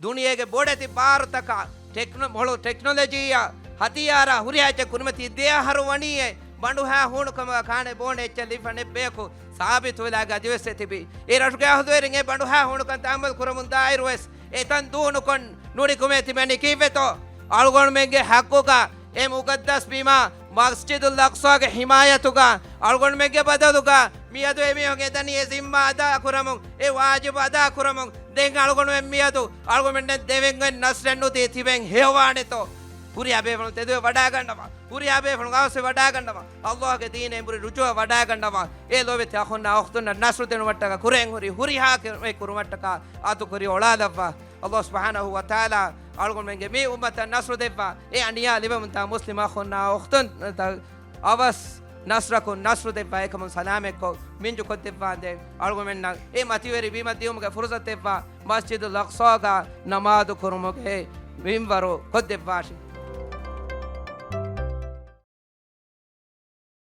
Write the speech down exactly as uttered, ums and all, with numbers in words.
ދުނިޔޭގެ ބޮޑެތި ބާރުތަކާ ޓެކްނޮ-، މޮޅު ޓެކްނޮލޮޖީއާ ހަތިޔާރާ ހުރިހާ އެއްޗެއް ކުރިމަތީ ދެ އަހަރު ވަނީއޭ ބަނޑުހާ ހޫނުކަމުގަ ކާނެ ބޯނެ އެއްޗެއް ލިބިފަ ނެއްބެޔަކު ސާބިތުވެލާގަދިވެސް އެ ތިބީ. އެ ރަށުގެ އަހުލުވެރިން އެ ބަނޑުހާ ހޫނުކަންތައް އަމަލު ކުރަމުން ދާއިރުވެސް އެތަން ދޫނުކޮށް ނުނިކުމެ ތިބެނީ ކީއްވެތޯ؟ އަޅުގަނޑުމެންގެ ޙައްޤުގަ އެ މުޤައްދަސް ބިމާ މަސްޖިދުލް އަޤްޞާގެ ޙިމާޔަތުގަ އަޅުގަނޑުމެންގެ ބަދަލުގަ މިއަދު އެމީހުން އެދަނީ އެ ޒިންމާ އަދާކުރަމުން، އެ ވާޖިބު އަދާކުރަމުން. ދެން އަޅުގަނޑުމެން މިއަދު އަޅުގަނޑުމެންނަށް ދެވެން އޮތް ނަޞްރެއް ނުދީ ތިބެން ހެޔޮވާނެތޯ؟ ހުރިހާ ބޭފުޅުން ތެދުވެ ވަޑާގަންނަވާ. ހުރިހާ ބޭފުޅުން އަވަސްވެ ވަޑާގަންނަވާ. ﷲ ގެ ދީނޭ އެނބުރި ރުޖޫޢަ ވަޑާގަންނަވާ. އޭ ލޯބިތި އަޚުންނާ އުޚްތުންނަށް ނަޞްރު ދިނުމަށްޓަކާ ކުރިއެއް ހުރި ހުރިހާ ކަމެއް ކުރުމަށްޓަކާ އަތު ކުރި އޮޅާލައްވާ. ﷲ ސުބްޙާނަހޫ ވަތަޢާލާ އަޅުގަނޑުމެންގެ މި އުއްމަތަށް ނަޞްރު ދެއްވާ. އެ އަނިޔާ ލިބެމުންދާ މުސްލިމް އަޚުންނާ އުޚްތުންތައް އަވަސް ނަޞްރަކުން ނަޞްރު ދެއްވާ އެކަމުން ސަލާމަތްކޮށް މިންޖު ކޮށްދެއްވާނދޭ. އަޅުގަނޑުމެންނަށް އެ މަތިވެރި ބިމަށް ދިއުމުގެ ފުރުޞަތު ދެއްވާ. މަސްޖިދުލް އަޤްޞާގަ ނަމާދު ކުރުމުގެ މިންވަރު ކޮށްދެއްވާށި.